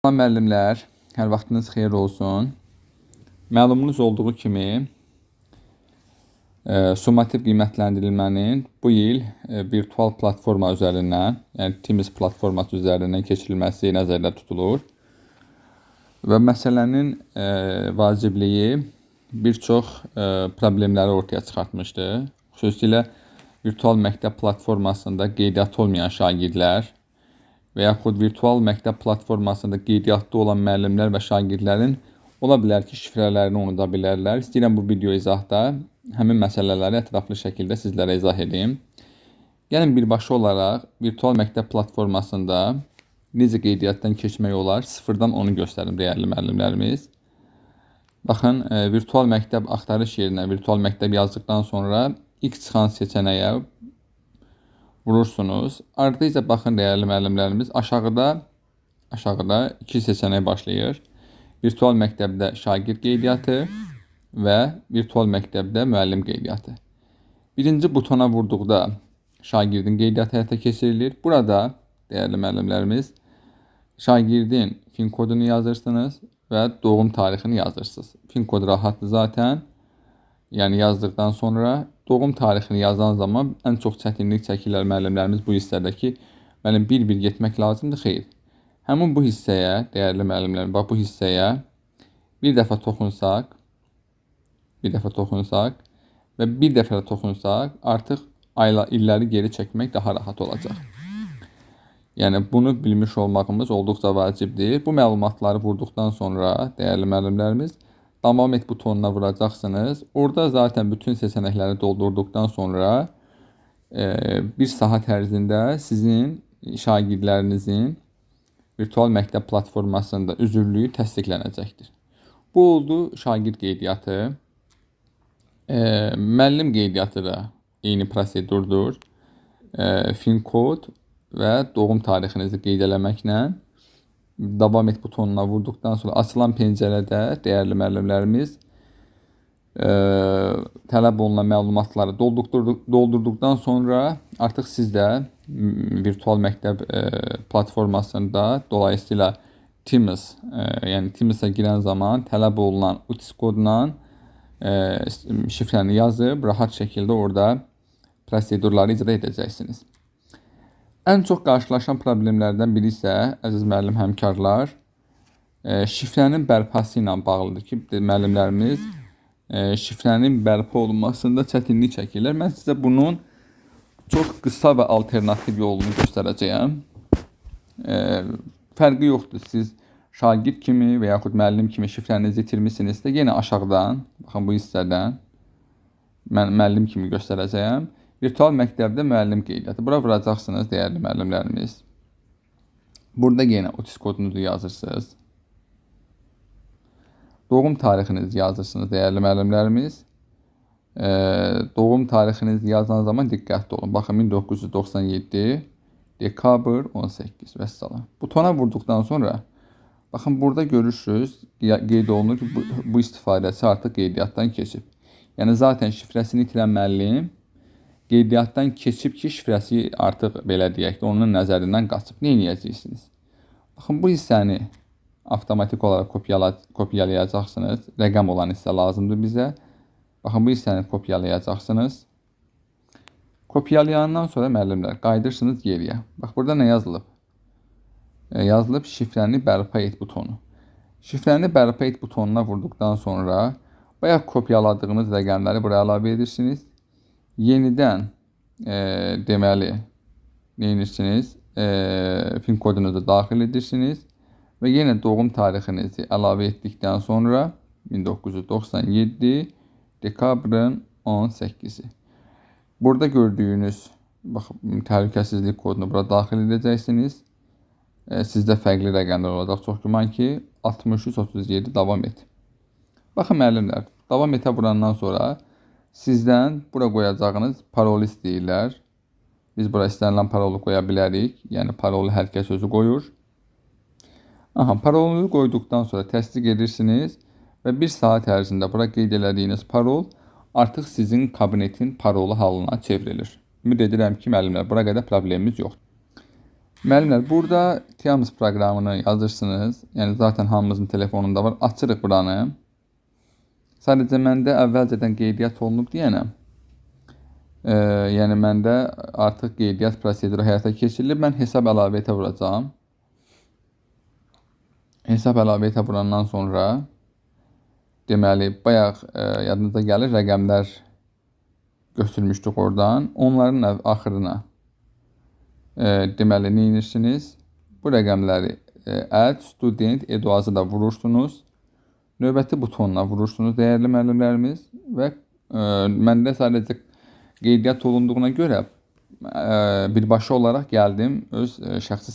Salam müəllimlər, hər vaxtınız xeyir olsun. Məlumunuz olduğu kimi, summativ qiymətləndirilmənin bu il virtual platforma üzərindən, yəni Teams platforması üzərindən keçirilməsi nəzərdə tutulur. Və məsələnin vacibliyi bir çox problemləri ortaya çıxartmışdı. Xüsusilə virtual məktəb platformasında qeydiyyatı olmayan şagirdlər və yaxud virtual məktəb platformasında qeydiyyatda olan müəllimlər və şagirdlərin ola bilər ki, şifrələrini unuda bilərlər. İstəyirəm bu video izahda həmin məsələləri ətraflı şəkildə sizlərə izah edim. Gəlin birbaşa olaraq virtual məktəb platformasında necə qeydiyyatdan keçmək olar, sıfırdan onu göstərim dəyərli müəllimlərimiz. Baxın, virtual məktəb axtarış yerinə virtual məktəb yazdıqdan sonra ilk çıxan seçənəyə vurursunuz. Ardınca baxın dəyərli müəllimlərimiz, aşağıda iki seçənək başlayır. Virtual məktəbdə şagird qeydiyyatı və virtual məktəbdə müəllim qeydiyyatı. Birinci butona vurduqda şagirdin qeydiyyatı həyata keçirilir. Burada dəyərli müəllimlərimiz, şagirdin fin kodunu yazırsınız və doğum tarixini yazırsınız. Fin kodu rahatdır zaten. Yəni yazdıqdan sonra doğum tarixini yazan zaman ən çox çətinlik çəkirlər müəllimlərimiz bu hissədə ki, müəllim bir-bir getmək lazımdır. Xeyr. Həmin bu hissəyə, dəyərli müəllimlər, bax bu hissəyə bir dəfə toxunsaq, bir dəfə toxunsaq və bir dəfə də toxunsaq, artıq ayla, illəri geri çəkmək daha rahat olacaq. Yəni bunu bilmiş olmağımız olduqca vacibdir. Bu məlumatları vurduqdan sonra, dəyərli müəllimlərimiz, davam et butonuna vuracaqsınız. Orada zaten bütün seçənəkləri doldurduqdan sonra bir saat ərzində sizin şagirdlərinizin virtual məktəb platformasında üzvlüyü təsdiqlənəcəkdir. Bu oldu şagird qeydiyyatı. Müəllim qeydiyyatı da eyni prosedurdur. Fin kod və doğum tarixinizi qeyd eləməklə davam et butonuna vurduqdan sonra açılan pəncərədə dəyərli müəllimlərimiz, tələb olunan məlumatları doldurduqdan sonra artıq siz də virtual məktəb platformasında, dolayısıyla Teams, yəni Teams-a girən zaman tələb olunan UTIS kodla şifrəni yazıb rahat şəkildə orada prosedurları icra edəcəksiniz. Ən çox qarşılaşan problemlərdən biri isə, əziz müəllim həmkarlar, şifrənin bərpası ilə bağlıdır ki, müəllimlərimiz şifrənin bərpa olunmasında çətinlik çəkirlər. Mən sizə bunun çox qısa və alternativ yolunu göstərəcəyəm. Fərqi yoxdur. Siz şagird kimi və yaxud müəllim kimi şifrənizi itirmisinizsə, yenə aşağıdan, baxın bu hissədən mən müəllim kimi göstərəcəyəm. Virtual məktəbdə müəllim qeydiyyatı. Bura vuracaqsınız, dəyərli müəllimlərimiz. Burada yenə UTIS kodunuzu yazırsınız. Doğum tarixinizi yazırsınız, dəyərli müəllimlərimiz. Doğum tarixinizi yazan zaman diqqətli olun. Baxın, 1997 dekabr 18 vəssalam. Butona vurduqdan sonra baxın burada görürsünüz, qeyd olunur ki, bu istifadəçi artıq qeydiyyatdan keçib. Yəni zaten şifrəsini itirən müəllim qeydiyyatdan keçib ki, şifrəsi artıq belə deyək də onun nəzərindən qaçıb. Nə edəcəksiniz? Baxın, bu hissəni avtomatik olaraq kopyalayacaqsınız. Rəqəm olan hissə lazımdır bizə. Baxın, bu hissəni kopyalayacaqsınız. Kopyalayandan sonra müəllimlər qayıdırsınız geriyə. Bax, burada nə yazılıb? Yazılıb şifrəni bərpa et butonu. Şifrəni bərpa et butonuna vurduqdan sonra bayaq kopyaladığınız rəqəmləri buraya əlavə edirsiniz. Yenidən deməli nə edirsiniz? Fin kodunuzu daxil edirsiniz və yenə doğum tarixinizi əlavə etdikdən sonra 1997 dekabrın 18-i. Burada gördüyünüz bax təhlükəsizlik kodunu bura daxil edəcəksiniz. Sizdə fərqli rəqəmlər olacaq. Çox güman ki 6337 davam et. Baxın müəllimlər, davam etə vurandan sonra sizdən bura qoyacağınız parolu istəyirlər. Biz bura istənilən parolu qoya bilərik. Yəni parolu hər kəs özü qoyur. Aha, parolunu qoyduqdan sonra təsdiq edirsiniz və bir saat ərzində bura qeyd elədiyiniz parol artıq sizin kabinetin parolu halına çevrilir. Ümid edirəm ki, müəllimlər, bura qədər problemimiz yoxdur. Müəllimlər, burada Teams proqramını yazırsınız. Yəni zaten hamımızın telefonunda var. Açırıq buranı. Sadəcə məndə əvvəlcədən qeydiyyat olunub deyənəm. Yəni məndə artıq qeydiyyat proseduru həyata keçirilib. Mən hesab əlavə etə vuracağam. Hesab əlavə etə vurandan sonra deməli bayaq yadınıza gəlir, rəqəmlər götürmüşdük oradan. Onların axırına deməli nə edirsiniz? Bu rəqəmləri add student eduazı da vurursunuz. Növbəti butonuna vurursunuz, dəyərli müəllimlərimiz, və məndə sadəcə qeydiyyat olunduğuna görə birbaşa olaraq gəldim öz şəxsi